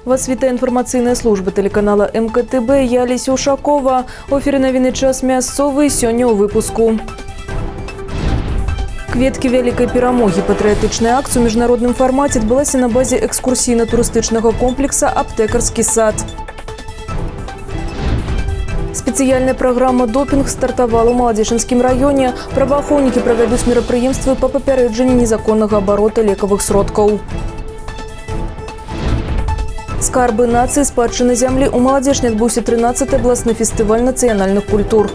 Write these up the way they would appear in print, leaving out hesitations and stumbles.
Вас вітае інфармацыйная служба тэлеканала МКТБ. Я Алеся Ушакова. У эфіры навіны «Час мясцовы», сёння ў выпуску. Кветкі вялікай перамогі. Патрыятычная акцыя ў міжнародным фармаце адбылася на базе экскурсійна-турыстычнага комплекса «Аптэкарскі сад». Спецыяльная праграма «Допінг» стартавала ў Маладзечанскім раёне. Праваахоўнікі правядуць мерапрыемствы па папярэджанні незаконнага абарота лекавых сродкаў. Скарбы нацыі, спадчына зямлі. У Маладзечне адбыўся 13 абласны фестываль нацыянальных культур.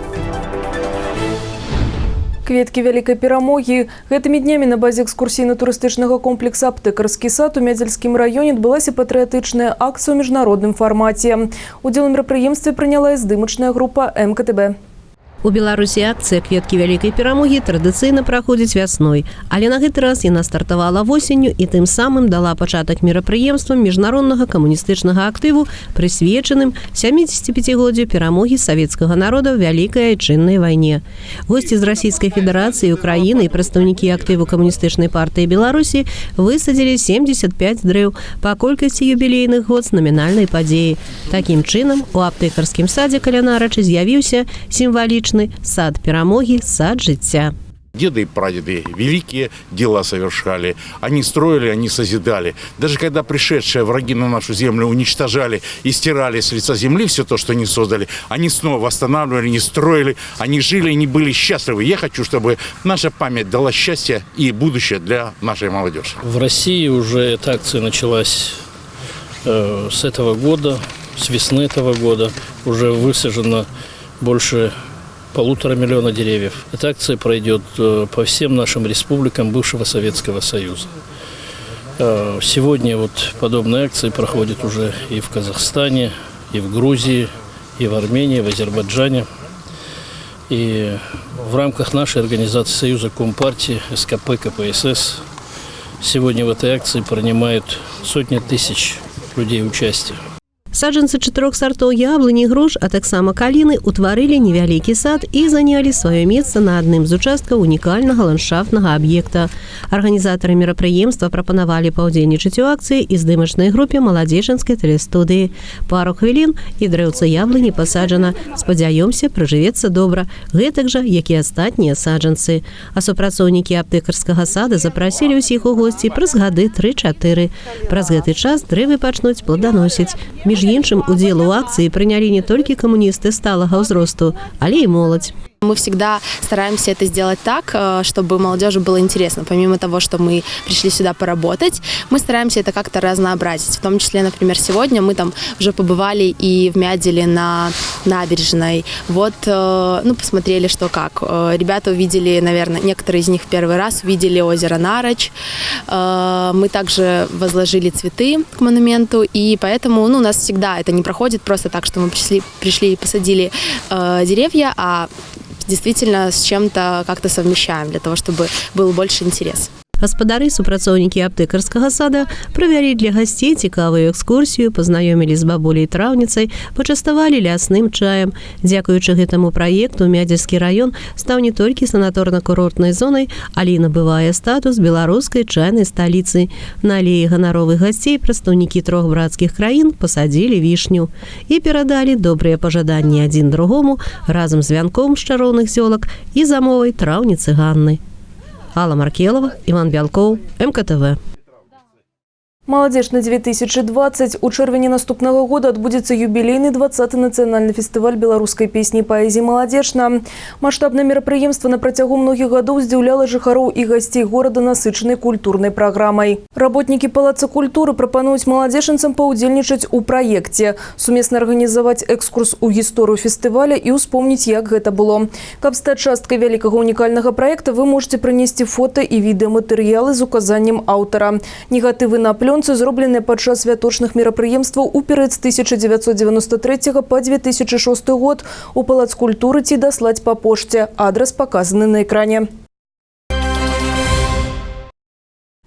Кветкі вялікай перамогі. Гэтымі днямі на базе экскурсійна-турыстычнага комплекса «Аптэкарскі сад» у Мядзельскім раёне адбылася патрыятычная акцыя ў міжнародным фармаце. Удзел у мерапрыемстве прыняла і здымачная група МКТБ. У Беларусі акцыя «Кветкі вялікай перамогі» традыцыйна праходзіць вясной, але на гэты раз яна стартавала восенню і тым самым дала пачатак мерапрыемствам міжнароднага камуністычнага актыву, прысвечаным 75годдзю перамогі савецкага народа ў Вялікай Айчыннай вайне. Госці з Расійскай Федэрацыі, Украіны і прадстаўнікі актыву Камуністычнай партыі Беларусі высадзілі 75 дрэў па колькасці юбілейных год з намінальнай падзеі. Такім чынам, у аптэкарскім садзе каля Нарачы з'явіўся сімвалічны сад перамогі, сад жыцця. Деды и прадеды великие дела совершали. Они строили, они созидали. Даже когда пришедшие враги на нашу землю уничтожали и стирали с лица земли все то, что они создали, они снова восстанавливали, они строили, они жили, они были счастливы. Я хочу, чтобы наша память дала счастье и будущее для нашей молодежи. В России уже эта акция началась с этого года, с весны этого года. Уже высажено больше 1,5 миллиона деревьев. Эта акция пройдет по всем нашим республикам бывшего Советского Союза. Сегодня вот подобные акции проходят уже и в Казахстане, и в Грузии, и в Армении, в Азербайджане. И в рамках нашей организации Союза Компартии, СКП, КПСС сегодня в этой акции принимают сотни тысяч людей участие. Саджанцы чатырох сартоў яблыні, груш, а таксама каліны утварылі невялікі сад і занялі сваё месца на адным з участкаў унікальнага ландшафтнага аб'екта. Арганізатары мерапрыемства прапанавалі паўдзельнічаць у акцыі і здымачнай групе маладзечанскай тэлестудыі. Пару хвілін, і дрэўца яблыні пасаджана. Спадзяёмся, прыжывецца добра, гэтак жа, як і астатнія саджанцы. А супрацоўнікі аптэкарскага сада запрасілі ўсіх у госці праз гады 3-4. Праз гэты час дрэвы пачнуць пладаносіць. Між іншым, удзел у акцыі прынялі не толькі камуністы сталага ўзросту, але і моладзь. Мы всегда стараемся это сделать так, чтобы молодежи было интересно. Помимо того, что мы пришли сюда поработать, мы стараемся это как-то разнообразить. В том числе, например, сегодня мы там уже побывали и в Мяделе на набережной. Вот, ну, посмотрели, что как. Ребята увидели, наверное, некоторые из них в первый раз увидели озеро Нарочь. Мы также возложили цветы к монументу, и поэтому, ну, у нас всегда это не проходит просто так, что мы пришли и посадили деревья, а действительно с чем-то как-то совмещаем для того, чтобы был больше интерес. Гаспадары, супрацоўнікі аптэкарскага сада правялі для гасцей цікавую экскурсію, пазнаёмілі з бабуляй траўніцай, пачаставалі лясным чаем. Дзякуючы гэтаму праекту Мядзельскі раён стаў не толькі санаторна-курортнай зонай, але і набывае статус беларускай чайнай сталіцы. На алеі ганаровых гасцей прадстаўнікі трох брацкіх краін пасадзілі вішню і перадалі добрыя пажаданні адзін другому разам з вянком з чароўных зёлак і замовай траўніцы Ганны. Алла Маркелова, Иван Бялкоў, МКТВ. Маладзечна 2020. У чэрвені наступнага года адбудзецца юбілейны 20 нацыянальны фестываль беларускай песні і паэзіі «Маладзечна». Маштабнае мерапрыемства на працягу многіх гадоў здзіўляла жыхароў і гасцей горада насычанай культурнай праграмай. Работнікі Палаца культуры прапануюць маладзечанцам паўдзельнічаць у праекце, сумесна арганізаваць экскурс у гісторыю фестываля і ўспомніць, як гэта было. Каб стаць часткай вялікага унікальнага праекта, вы можете прынесці фота і відэаматэрыялы з указаннем аўтара. Негатывы на плёнцы, зробленыя падчас святочных мерапрыемстваў у перыяд з 1993 по 2006 год, у Палац культуры ці даслаць па пошце. Адрас паказаны на экране.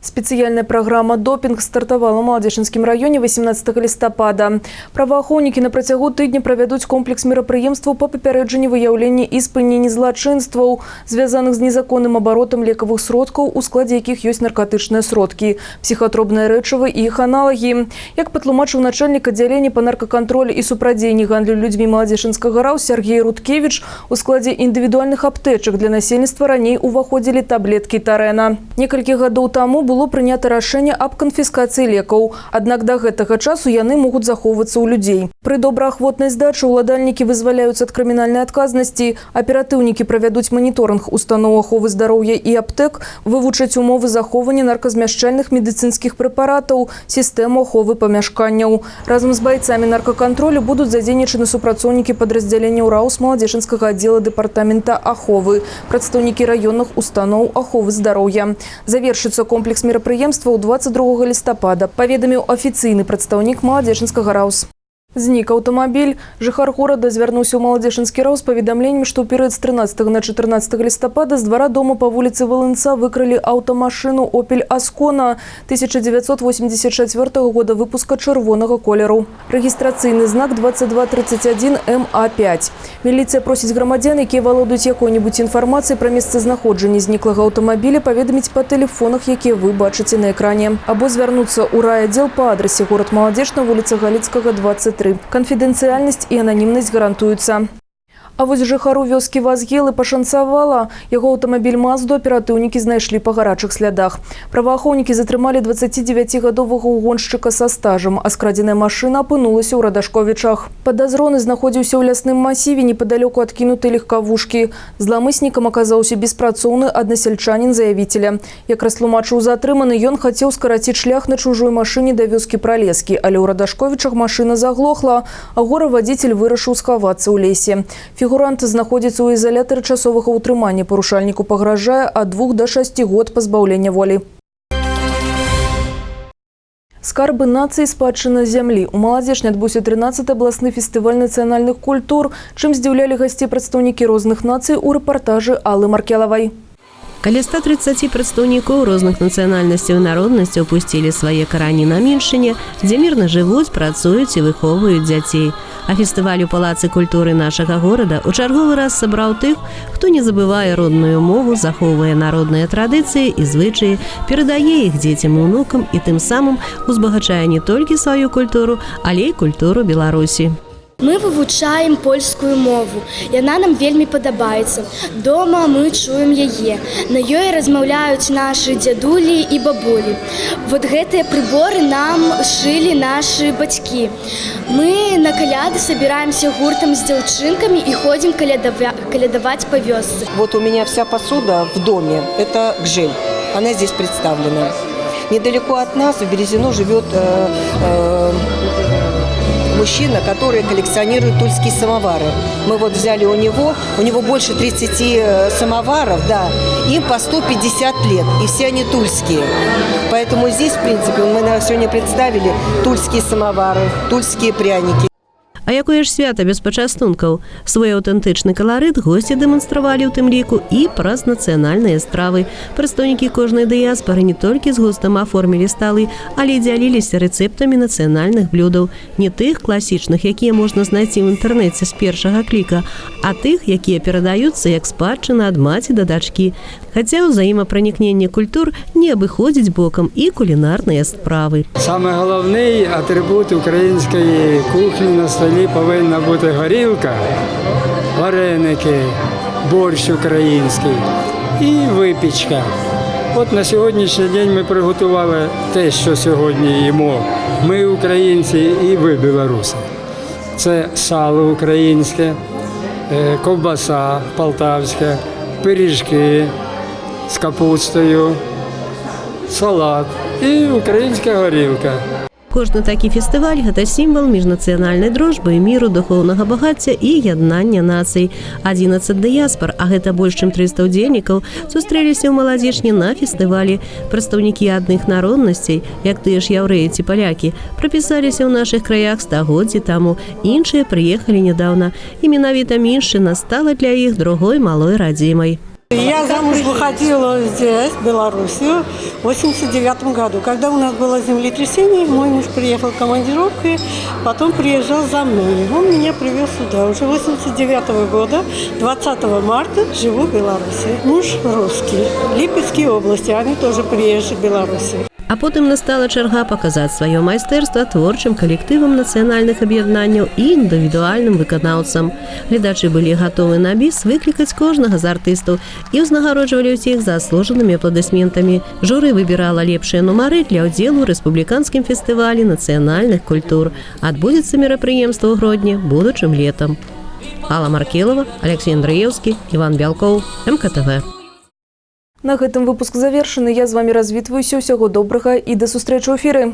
Спецыяльная праграма «Допінг» стартавала ў Маладзечанскім раёне 18 лістапада. Праваахоўнікі на працягу тыдня правядуць комплекс мерапрыемстваў па папярэджанні, выяўленні і спыненні злачынстваў, звязаных з незаконным абаротам лекавых сродкаў, у складзе якіх ёсць наркатычныя сродкі, псіхатропныя рэчывы і іх аналагі. Як патлумачыў начальнік аддзялення па наркакантролі і супрацьдзеянні гандлю людзьмі Маладзечанскага РАУС Сяргей Руткевіч, у складзе індывідуальных аптэчак для насельніцтва раней уваходзілі таблеткі тарэна. Некалькі гадоў таму было прынята рашэнне аб канфіскацыі лекаў. Аднак да гэтага часу яны могуць захоўвацца ў людзей. Пры добраахвотнай здачы ўладальнікі вызваляюцца ад крымінальнай адказнасці. Аператыўнікі правядуць маніторынг устаноў аховы здароўя і аптэк, вывучаць умовы захоўвання нарказмяшчальных медыцынскіх прэпаратаў, сістэму аховы памяшканняў. Разам з байцамі наркакантролю будуць задзейнічаны супрацоўнікі падраздзяленняў РАУС Маладзечанскага аддзела дэпартамента аховы, прадстаўнікі раённых устаноў аховы здароўя. Завершыцца комплекс мерапрыемстваў 22 лістапада, паведаміў афіцыйны прадстаўнік Маладзечанскага РАУС. Знік аўтамабіль. Жыхар горада звярнуўся ў Маладзечанскі РАУС з паведамленнем, што ў перыяд з 13 на 14 лістапада з двара дома па вуліцы Валынца выкралі аўтамашыну «Опель Аскона» 1984 года выпуска чырвонага колеру. Рэгістрацыйны знак 2231 МА5. Міліцыя просіць грамадзян, якія валодаюць якой-небудзь інфармацыяй пра месцазнаходжанне зніклага аўтамабіля, паведаміць па тэлефонах, якія вы бачыце на экране, або звярнуцца ў райаддзел па адрасе: горад Маладзечна, вуліца Галіцкага, 23. Канфідэнцыяльнасць і ананімнасць гарантуюцца. А вось жыхару вёскі Вазгелы пашанцавала. Яго аўтамабіль «Мазду» аператыўнікі знайшлі па гарачых слядах. Праваахоўнікі затрымалі 29-гадовага угоншчыка са стажам, а скрадзеная машына апынулася ў Радашковічах. Падазроны знаходзіўся ў лясным масіве непадалёку ад кінутай легкавушкі. Зламыснікам аказаўся беспрацоўны аднасяльчанін заявіцеля. Як растлумачыў затрыманы, ён хацеў скараціць шлях на чужой машыне да вёскі Пралескі, але ў Радашковічах машына заглохла, а гора-вадзіцель вырашыў схавацца ў лесе. Фігурант знаходзіцца ў ізалятары часовага ўтрымання. Парушальніку пагражае ад 2 да 6 год пазбаўлення волі. Скарбы нацыі, спадчына зямлі. У Маладзечне адбыўся 13 абласны фестываль нацыянальных культур. Чым здзіўлялі гасцей прадстаўнікі розных нацый, у рэпартажы Аллы Маркелавай. Каля 130 прадстаўнікоў розных нацыянальнасцяў і народнасцяў пусцілі свае карані на Міншчыне, дзе мірна жывуць, працуюць і выхоўваюць дзяцей. А фестываль у палацы культуры нашага горада ў чарговы раз сабраў тых, хто не забывае родную мову, захоўвае народныя традыцыі і звычаі, перадае іх дзецям і унукам і тым самым узбагачае не толькі сваю культуру, але і культуру Беларусі. Мы вывучаем польскую мову. Яна нам вельмі падабаецца. Дома мы чуем яе. На ёй размаўляюць нашы дзядулі і бабулі. Вот гэтыя прыборы нам шылі нашы бацькі. Мы на каляды собираемся гуртам з дзяўчынкамі і ходзім калядаваць па вёсцы. Вот у меня вся посуда в доме – это гжель. Она здесь представлена. Недалеко от нас, в Березино, живет мужчина, который коллекционирует тульские самовары. Мы вот взяли у него больше 30 самоваров, да, им по 150 лет, и все они тульские. Поэтому здесь, в принципе, мы сегодня представили тульские самовары, тульские пряники. А якое ж свята без пачастункаў? Свой аўтэнтычны каларыт госці дэманстравалі ў тым ліку і праз нацыянальныя стравы. Прадстаўнікі кожнай дыяспары не толькі з густам аформілі сталы, але і дзяліліся рэцэптамі нацыянальных блюдаў. Не тых класічных, якія можна знайсці ў інтэрнэце з першага кліка, а тых, якія перадаюцца як спадчына ад маці да дачкі. Хаця ўзаемапранікненне культур не абыходзіць бокам і кулінарныя справы. Саме головний атрибут української кухні: на столі повинна бути горілка, вареники, борщ український і випічка. От на сьогоднішній день ми приготували те, що сьогодні їмо. Ми, українці, і ви, білоруси. Це сало українське, ковбаса полтавська, пиріжки з капустою, салат і українська горілка. Кожны такі фестываль гэта сімвал міжнацыянальнай дружбы, міру, духоўнага багацця і яднання нацый. 11 дыяспар, а гэта больш чым 300 удзельнікаў, сустрэліся ў Маладзечні на фестывалі. Прадстаўнікі адных народнасцей, як тыя ж яўрэі ці палякі, прапісаліся ў нашых краях стагоддзі таму, іншыя прыехалі нядаўна. І менавіта Міншчына стала для іх другой малой радзімай. Я замуж выходила здесь, в Белоруссию, в 89 году. Когда у нас было землетрясение, мой муж приехал в командировку, потом приезжал за мной. Он меня привез сюда. Уже 89 года, 20 марта, живу в Беларуси. Муж русский, Липецкой области, они тоже приезжие в Беларуси. А потым настала чарга паказаць сваё майстэрства творчым калектывам нацыянальных аб'яднанняў і індывідуальным выканаўцам. Гледачы былі гатовы на біс выклікаць кожнага з артыстаў і ўзнагароджвалі ўсіх заслужанымі апладысментамі. Журы выбірала лепшыя нумары для ўдзелу ў рэспубліканскім фестывалі нацыянальных культур. Адбудзецца мерапрыемства ў Гродні будучым летам. Алла Маркелова, Алексей Андреевскі, Іван Бялкоў, МКТВ. На гэтым выпуск завершаны. Я з вамі развітваюся. Усяго добрага і да сустрэчы ў эфіры.